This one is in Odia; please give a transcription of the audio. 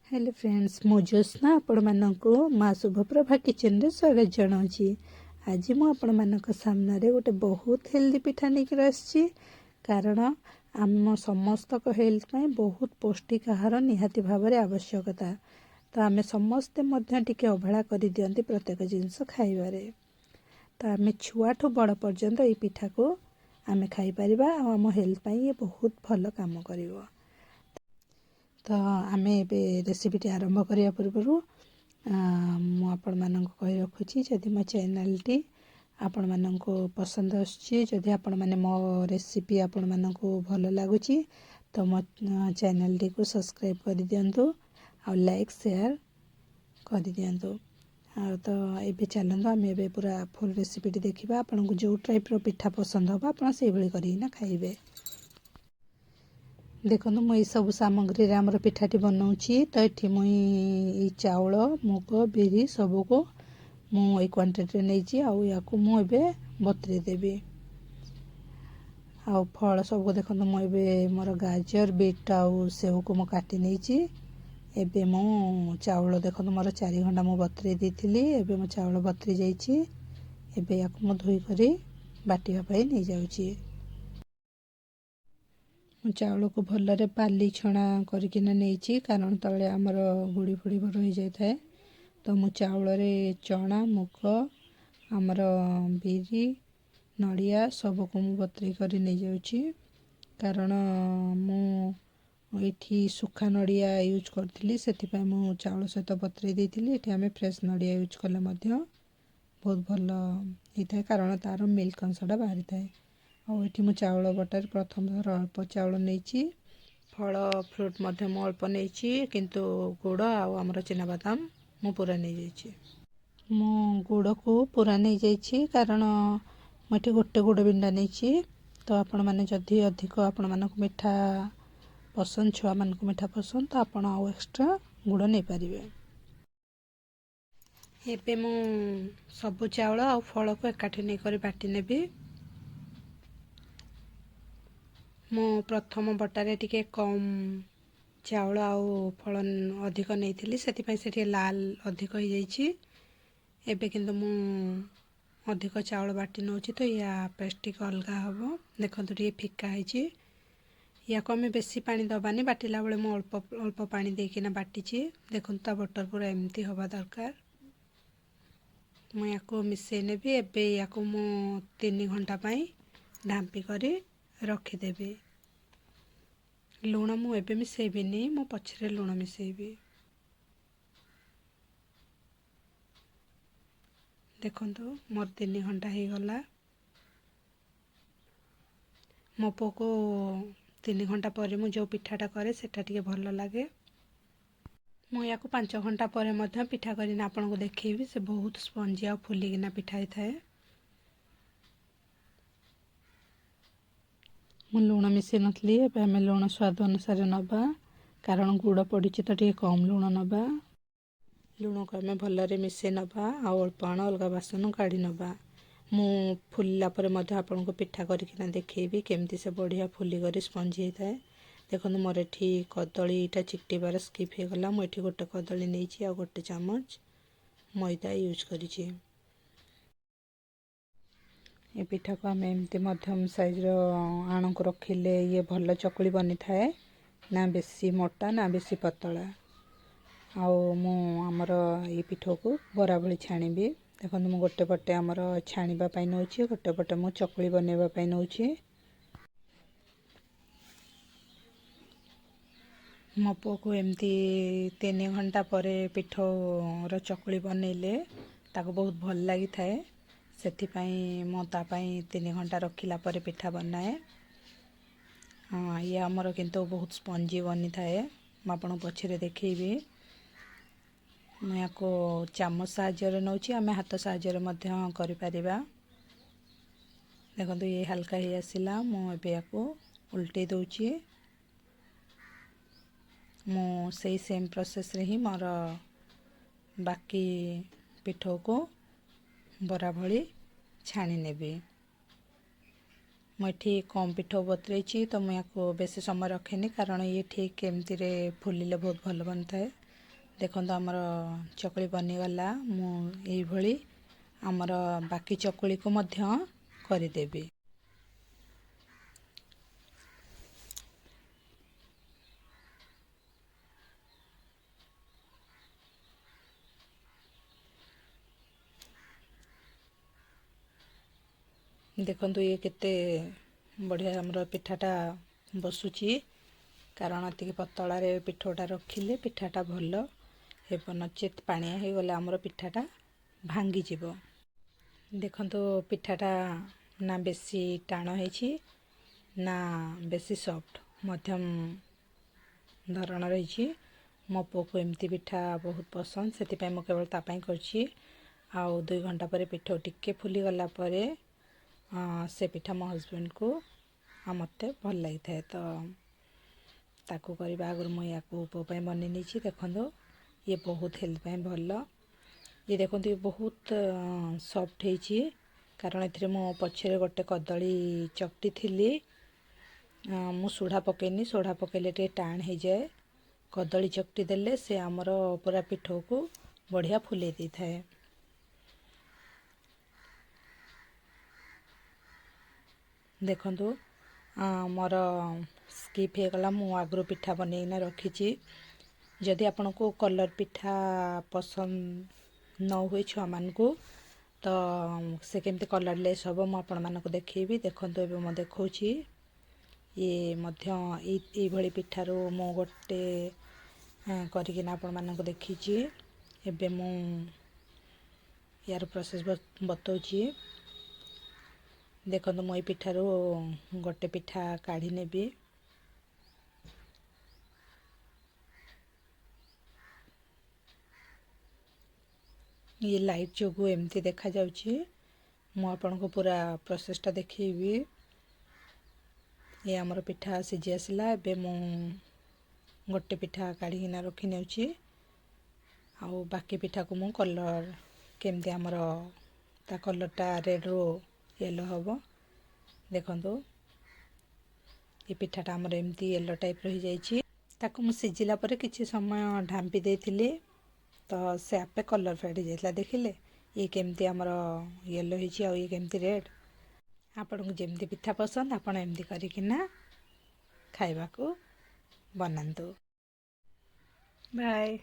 ହ୍ୟାଲୋ ଫ୍ରେଣ୍ଡସ୍, ମୁଁ ଜ୍ୟୋତ୍ସ୍ନା ଆପଣମାନଙ୍କୁ ମା ଶୁଭପ୍ରଭା କିଚେନରେ ସ୍ୱାଗତ ଜଣାଉଛି। ଆଜି ମୁଁ ଆପଣମାନଙ୍କ ସାମ୍ନାରେ ଗୋଟେ ବହୁତ ହେଲ୍ଦି ପିଠା ନେଇକି ଆସିଛି, କାରଣ ଆମ ସମସ୍ତଙ୍କ ହେଲ୍ଥ ପାଇଁ ବହୁତ ପୌଷ୍ଟିକ ଆହାର ନିହାତି ଭାବରେ ଆବଶ୍ୟକତା। ତ ଆମେ ସମସ୍ତେ ମଧ୍ୟ ଟିକେ ଅବହେଳା କରିଦିଅନ୍ତି ପ୍ରତ୍ୟେକ ଜିନିଷ ଖାଇବାରେ। ତ ଆମେ ଛୁଆଠୁ ବଡ଼ ପର୍ଯ୍ୟନ୍ତ ଏଇ ପିଠାକୁ ଆମେ ଖାଇପାରିବା ଆଉ ଆମ ହେଲ୍ଥ ପାଇଁ ଇଏ ବହୁତ ଭଲ କାମ କରିବ। ତ ଆମେ ଏବେ ରେସିପିଟି ଆରମ୍ଭ କରିବା ପୂର୍ବରୁ ମୁଁ ଆପଣମାନଙ୍କୁ କହି ରଖୁଛି, ଯଦି ମୋ ଚ୍ୟାନେଲଟି ଆପଣମାନଙ୍କୁ ପସନ୍ଦ ଆସୁଛି, ଯଦି ଆପଣମାନେ ମୋ ରେସିପି ଆପଣମାନଙ୍କୁ ଭଲ ଲାଗୁଛି, ତ ମୋ ଚ୍ୟାନେଲଟିକୁ ସବସ୍କ୍ରାଇବ୍ କରିଦିଅନ୍ତୁ ଆଉ ଲାଇକ୍ ସେୟାର କରିଦିଅନ୍ତୁ। ଆଉ ତ ଏବେ ଚାଲନ୍ତୁ, ଆମେ ଏବେ ପୁରା ଫୁଲ୍ ରେସିପିଟି ଦେଖିବା। ଆପଣଙ୍କୁ ଯେଉଁ ଟାଇପ୍ର ପିଠା ପସନ୍ଦ ହେବ, ଆପଣ ସେଇଭଳି କରିକିନା ଖାଇବେ। ଦେଖନ୍ତୁ, ମୁଁ ଏଇସବୁ ସାମଗ୍ରୀରେ ଆମର ପିଠାଟି ବନାଉଛି। ତ ଏଠି ମୁଁ ଏଇ ଚାଉଳ, ମୁଗ, ବିରି ସବୁକୁ ମୁଁ ଏଇ କ୍ୱାଣ୍ଟିଟିରେ ନେଇଛି ଆଉ ୟାକୁ ମୁଁ ଏବେ ବତୁରେଇ ଦେବି। ଆଉ ଫଳ ସବୁ ଦେଖନ୍ତୁ, ମୁଁ ଏବେ ମୋର ଗାଜର, ବିଟ୍ ଆଉ ସେଉକୁ ମୁଁ କାଟି ନେଇଛି। ଏବେ ମୁଁ ଚାଉଳ ଦେଖନ୍ତୁ, ମୋର 4 ଘଣ୍ଟା ମୁଁ ବତୁରେଇ ଦେଇଥିଲି। ଏବେ ମୋ ଚାଉଳ ବତୁରି ଯାଇଛି। ଏବେ ୟାକୁ ମୁଁ ଧୋଇକରି ବାଟିବା ପାଇଁ ନେଇଯାଉଛି। ମୁଁ ଚାଉଳକୁ ଭଲରେ ବାଲି ଛଣା କରିକିନା ନେଇଛି, କାରଣ ତଳେ ଆମର ଗୁଡ଼ି ଫୁଡ଼ି ରହିଯାଇଥାଏ। ତ ମୁଁ ଚାଉଳରେ ଚଣା, ମୁଗ, ଆମର ବିରି, ନଡ଼ିଆ ସବୁକୁ ମୁଁ ବତୁରେଇ କରି ନେଇଯାଉଛି, କାରଣ ମୁଁ ଏଠି ଶୁଖା ନଡ଼ିଆ ୟୁଜ୍ କରିଥିଲି, ସେଥିପାଇଁ ମୁଁ ଚାଉଳ ସହିତ ବତୁରେଇ ଦେଇଥିଲି। ଏଠି ଆମେ ଫ୍ରେଶ୍ ନଡ଼ିଆ ୟୁଜ୍ କଲେ ମଧ୍ୟ ବହୁତ ଭଲ ହେଇଥାଏ, କାରଣ ତା'ର ମିଲ୍କ ଅଂଶଟା ବାହାରିଥାଏ। ଆଉ ଏଠି ମୁଁ ଚାଉଳ ବଟାରେ ପ୍ରଥମ ଥର ଅଳ୍ପ ଚାଉଳ ନେଇଛି। ଫଳ ଫ୍ରୁଟ୍ ମଧ୍ୟ ମୁଁ ଅଳ୍ପ ନେଇଛି, କିନ୍ତୁ ଗୁଡ଼ ଆଉ ଆମର ଚିନାବାଦାମ ମୁଁ ପୁରା ନେଇଯାଇଛି। ମୁଁ ଗୁଡ଼କୁ ପୁରା ନେଇଯାଇଛି, କାରଣ ମୁଁ ଏଠି ଗୋଟେ ଗୁଡ଼ ବିଣ୍ଡା ନେଇଛି। ତ ଆପଣମାନେ ଯଦି ଅଧିକ ଆପଣମାନଙ୍କୁ ମିଠା ପସନ୍ଦ, ଛୁଆମାନଙ୍କୁ ମିଠା ପସନ୍ଦ, ତ ଆପଣ ଆଉ ଏକ୍ସଟ୍ରା ଗୁଡ଼ ନେଇପାରିବେ। ଏବେ ମୁଁ ସବୁ ଚାଉଳ ଆଉ ଫଳକୁ ଏକାଠି ନେଇକରି ବାଟି ନେବି। ମୁଁ ପ୍ରଥମ ବଟାରେ ଟିକେ କମ୍ ଚାଉଳ ଆଉ ଫଳ ଅଧିକ ନେଇଥିଲି, ସେଥିପାଇଁ ସେ ଟିକେ ଲାଲ ଅଧିକ ହେଇଯାଇଛି। ଏବେ କିନ୍ତୁ ମୁଁ ଅଧିକ ଚାଉଳ ବାଟି ନେଉଛି, ତ ୟା ପେଷ୍ଟ ଟିକେ ଅଲଗା ହେବ। ଦେଖନ୍ତୁ, ଟିକେ ଫିକା ହେଇଛି। ୟାକୁ ଆମେ ବେଶୀ ପାଣି ଦେବାନି। ବାଟିଲା ବେଳେ ମୁଁ ଅଳ୍ପ ଅଳ୍ପ ପାଣି ଦେଇକିନା ବାଟିଛି। ଦେଖନ୍ତୁ, ତା ବଟର ପୁରା ଏମିତି ହେବା ଦରକାର। ମୁଁ ୟାକୁ ମିଶାଇ ନେବି। ଏବେ ୟାକୁ ମୁଁ 3 ଘଣ୍ଟା ପାଇଁ ଢାମ୍ପି କରି ରଖିଦେବି। ଲୁଣ ମୁଁ ଏବେ ମିଶାଇବିନି, ମୁଁ ପଛରେ ଲୁଣ ମିଶାଇବି। ଦେଖନ୍ତୁ, ମୋର 3 ଘଣ୍ଟା ହେଇଗଲା। ମୋ ପୁଅକୁ 3 ଘଣ୍ଟା ପରେ ମୁଁ ଯେଉଁ ପିଠାଟା କରେ, ସେଟା ଟିକେ ଭଲ ଲାଗେ। ମୁଁ ୟାକୁ 5 ଘଣ୍ଟା ପରେ ମଧ୍ୟ ପିଠା କରିକିନା ଆପଣଙ୍କୁ ଦେଖେଇବି। ସେ ବହୁତ ସ୍ପଞ୍ଜି ଆଉ ଫୁଲିକିନା ପିଠା ହେଇଥାଏ। ମୁଁ ଲୁଣ ମିଶାଇ ନଥିଲି। ଏବେ ଆମେ ଲୁଣ ସ୍ୱାଦ ଅନୁସାରେ ନେବା, କାରଣ ଗୁଡ଼ ପଡ଼ିଛି, ତ ଟିକେ କମ୍ ଲୁଣ ନେବା। ଲୁଣକୁ ଆମେ ଭଲରେ ମିଶାଇ ନେବା ଆଉ ଅଳ୍ପ ଆଣ ଅଲଗା ବାସନ କାଢ଼ି ନେବା। ମୁଁ ଫୁଲିଲା ପରେ ମଧ୍ୟ ଆପଣଙ୍କୁ ପିଠା କରିକିନା ଦେଖେଇବି, କେମିତି ସେ ବଢ଼ିଆ ଫୁଲିକରି ସ୍ପଞ୍ଜି ହେଇଥାଏ। ଦେଖନ୍ତୁ, ମୋର ଏଠି କଦଳୀଟା ଚିକଟିବାର ସ୍କିପ୍ ହେଇଗଲା। ମୁଁ ଏଠି ଗୋଟେ କଦଳୀ ନେଇଛି ଆଉ ଗୋଟେ ଚାମଚ ମଇଦା ୟୁଜ୍ କରିଛି। ଏ ପିଠାକୁ ଆମେ ଏମିତି ମଧ୍ୟମ ସାଇଜ୍ର ଆଣକୁ ରଖିଲେ ଇଏ ଭଲ ଚକୁଳି ବନିଥାଏ, ନା ବେଶୀ ମୋଟା ନା ବେଶୀ ପତଳା। ଆଉ ମୁଁ ଆମର ଏଇ ପିଠାକୁ ବରା ଭଳି ଛାଣିବି। ଦେଖନ୍ତୁ, ମୁଁ ଗୋଟେ ପଟେ ଆମର ଛାଣିବା ପାଇଁ ନେଉଛି, ଗୋଟେ ପଟେ ମୁଁ ଚକୁଳି ବନେଇବା ପାଇଁ ନେଉଛି। ମୋ ପୁଅକୁ ଏମିତି 3 ଘଣ୍ଟା ପରେ ପିଠର ଚକୁଳି ବନେଇଲେ ତାକୁ ବହୁତ ଭଲ ଲାଗିଥାଏ। ସେଥିପାଇଁ ମୁଁ ତା ପାଇଁ 3 ଘଣ୍ଟା ରଖିଲା ପରେ ପିଠା ବନାଏ। ହଁ, ଇଏ ଆମର କିନ୍ତୁ ବହୁତ ସ୍ପଞ୍ଜି ବନିଥାଏ। ମୁଁ ଆପଣଙ୍କୁ ପଛରେ ଦେଖେଇବି। ମୁଁ ୟାକୁ ଚାମଚ ସାହାଯ୍ୟରେ ନେଉଛି, ଆମେ ହାତ ସାହାଯ୍ୟରେ ମଧ୍ୟ କରିପାରିବା। ଦେଖନ୍ତୁ, ଇଏ ହାଲକା ହେଇ ଆସିଲା। ମୁଁ ଏବେ ୟାକୁ ଉଲଟେଇ ଦେଉଛି। ମୁଁ ସେଇ ସେମ୍ ପ୍ରୋସେସ୍ରେ ହିଁ ମୋର ବାକି ପିଠଉକୁ ବରା ଭଳି ଛାଣି ନେବି। ମୁଁ ଏଠି କମ୍ ପିଠଉ ବତୁରେଇଛି, ତ ମୁଁ ୟାକୁ ବେଶୀ ସମୟ ରଖେନି, କାରଣ ଇଏ ଠିକ୍ ଏମିତିରେ ଫୁଲିଲେ ବହୁତ ଭଲ ବନିଥାଏ। ଦେଖନ୍ତୁ, ଆମର ଚକୁଳି ବନିଗଲା। ମୁଁ ଏଇଭଳି ଆମର ବାକି ଚକୁଳିକୁ ମଧ୍ୟ କରିଦେବି। ଦେଖନ୍ତୁ, ଇଏ କେତେ ବଢ଼ିଆ ଆମର ପିଠାଟା ବସୁଛି, କାରଣ ଏତିକି ପତଳାରେ ପିଠଉଟା ରଖିଲେ ପିଠାଟା ଭଲ ହେବ, ନଚେତ୍ ପାଣିଆ ହେଇଗଲେ ଆମର ପିଠାଟା ଭାଙ୍ଗିଯିବ। ଦେଖନ୍ତୁ, ପିଠାଟା ନା ବେଶୀ ଟାଣ ହେଇଛି ନା ବେଶୀ ସଫ୍ଟ, ମଧ୍ୟମ ଧରଣର ହେଇଛି। ମୋ ପୁଅକୁ ଏମିତି ପିଠା ବହୁତ ପସନ୍ଦ, ସେଥିପାଇଁ ମୁଁ କେବଳ ତା ପାଇଁ କରିଛି। ଆଉ 2 ଘଣ୍ଟା ପରେ ପିଠଉ ଟିକେ ଫୁଲିଗଲା ପରେ ସେ ପିଠା ମୋ ହଜବେଣ୍ଡକୁ ଆଉ ମୋତେ ଭଲ ଲାଗିଥାଏ। ତ ତାକୁ କରିବା ଆଗରୁ ମୁଁ ୟାକୁ ପୁଅ ପାଇଁ ବନେଇ ନେଇଛି। ଦେଖନ୍ତୁ, ଇଏ ବହୁତ ହେଲ୍ଥ ପାଇଁ ଭଲ। ଇଏ ଦେଖନ୍ତୁ, ଇଏ ବହୁତ ସଫ୍ଟ ହେଇଛି, କାରଣ ଏଥିରେ ମୁଁ ପଛରେ ଗୋଟେ କଦଳୀ ଚକଟି ଥିଲି। ମୁଁ ସୋଢ଼ା ପକେଇନି। ସୋଢ଼ା ପକେଇଲେ ଟିକେ ଟାଣ ହେଇଯାଏ। କଦଳୀ ଚକଟି ଦେଲେ ସେ ଆମର ପୁରା ପିଠଉକୁ ବଢ଼ିଆ ଫୁଲେଇ ଦେଇଥାଏ। ଦେଖନ୍ତୁ, ମୋର ସ୍କିପ୍ ହେଇଗଲା, ମୁଁ ଆଗରୁ ପିଠା ବନେଇକିନା ରଖିଛି। ଯଦି ଆପଣଙ୍କୁ କଲର୍ ପିଠା ପସନ୍ଦ ନ ହୁଏ ଛୁଆମାନଙ୍କୁ, ତ ସେ କେମିତି କଲର୍ଲେସ୍ ହେବ ମୁଁ ଆପଣମାନଙ୍କୁ ଦେଖେଇବି। ଦେଖନ୍ତୁ, ଏବେ ମୁଁ ଦେଖାଉଛି। ଇଏ ମଧ୍ୟ ଏଇଭଳି ପିଠାରୁ ମୁଁ ଗୋଟେ କରିକିନା ଆପଣମାନଙ୍କୁ ଦେଖିଛି। ଏବେ ମୁଁ ୟାର ପ୍ରୋସେସ୍ ବତାଉଛି। ଦେଖନ୍ତୁ, ମୁଁ ଏଇ ପିଠାରୁ ଗୋଟେ ପିଠା କାଢ଼ି ନେବି। ଇଏ ଲାଇଟ୍ ଯୋଗୁଁ ଏମିତି ଦେଖାଯାଉଛି। ମୁଁ ଆପଣଙ୍କୁ ପୁରା ପ୍ରୋସେସ୍ଟା ଦେଖେଇବି। ଇଏ ଆମର ପିଠା ସିଝି ଆସିଲା। ଏବେ ମୁଁ ଗୋଟେ ପିଠା କାଢ଼ିକିନା ରଖି ନେଉଛି, ଆଉ ବାକି ପିଠାକୁ ମୁଁ କଲର୍ କେମିତି ଆମର ତା କଲର୍ଟା ରେଡ଼୍ରୁ ୟେଲୋ ହେବ। ଦେଖନ୍ତୁ, ଏ ପିଠାଟା ଆମର ଏମିତି ୟେଲୋ ଟାଇପ୍ର ହେଇଯାଇଛି। ତାକୁ ମୁଁ ସିଝିଲା ପରେ କିଛି ସମୟ ଢାମ୍ପି ଦେଇଥିଲି, ତ ସେ ଆପେ କଲର୍ ଫେଡ଼୍ ହେଇଯାଇଥିଲା। ଦେଖିଲେ, ଇଏ କେମିତି ଆମର ୟେଲୋ ହେଇଛି ଆଉ ଇଏ କେମିତି ରେଡ଼୍। ଆପଣଙ୍କୁ ଯେମିତି ପିଠା ପସନ୍ଦ, ଆପଣ ଏମିତି କରିକିନା ଖାଇବାକୁ ବନାନ୍ତୁ। ବାଏ।